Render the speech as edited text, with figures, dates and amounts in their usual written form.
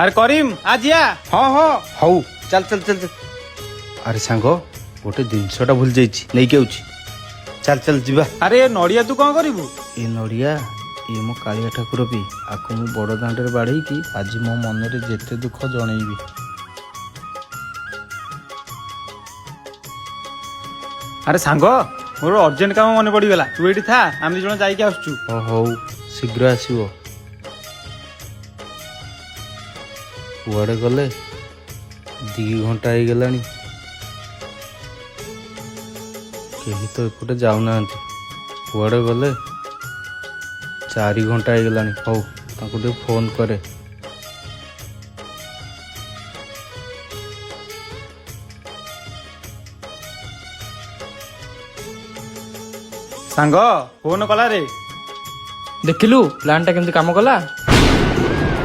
ଆରେ କରିମ, ଆଜିଆ। ହଁ ହଁ, ହଉ, ଚାଲ ଚାଲ ଚାଲ ଚାଲ। ଆରେ ସାଙ୍ଗ, ଗୋଟେ ଜିନିଷଟା ଭୁଲି ଯାଇଛି, ନେଇକି ଆଉଛି। ଚାଲ ଚାଲ, ଯିବା। ଆରେ, ଏ ନଡିଆ ତୁ କଣ କରିବୁ? ଏ ନଡ଼ିଆ ଇଏ ମୋ କାଳିଆ ଠାକୁର ବି। ଆକୁ ମୁଁ ବଡ଼ ଦାଣ୍ଡରେ ବାଢ଼େଇକି ଆଜି ମୋ ମନରେ ଯେତେ ଦୁଃଖ ଜଣେଇବି। ଆରେ ସାଙ୍ଗ, ମୋର ଅର୍ଜେଣ୍ଟ କାମ ମନେ ପଡିଗଲା। ତୁ ଏଇଠି ଥା, ଆମେ 2 ଜଣ ଯାଇକି ଆସୁଛୁ। ହଁ, ହଉ, ଶୀଘ୍ର ଆସିବ। କୁଆଡ଼େ ଗଲେ? 2 ଘଣ୍ଟା ହେଇଗଲାଣି, କେହି ତ ଏପଟେ ଯାଉନାହାନ୍ତି। କୁଆଡ଼େ ଗଲେ? 4 ଘଣ୍ଟା ହେଇଗଲାଣି। ହଉ, ତାଙ୍କୁ ଟିକେ ଫୋନ୍ କରେ। ସାଙ୍ଗ, ଫୋନ କଲା ରେ। ଦେଖିଲୁ, ପ୍ଲାନ୍ଟା କେମିତି କାମ କଲା?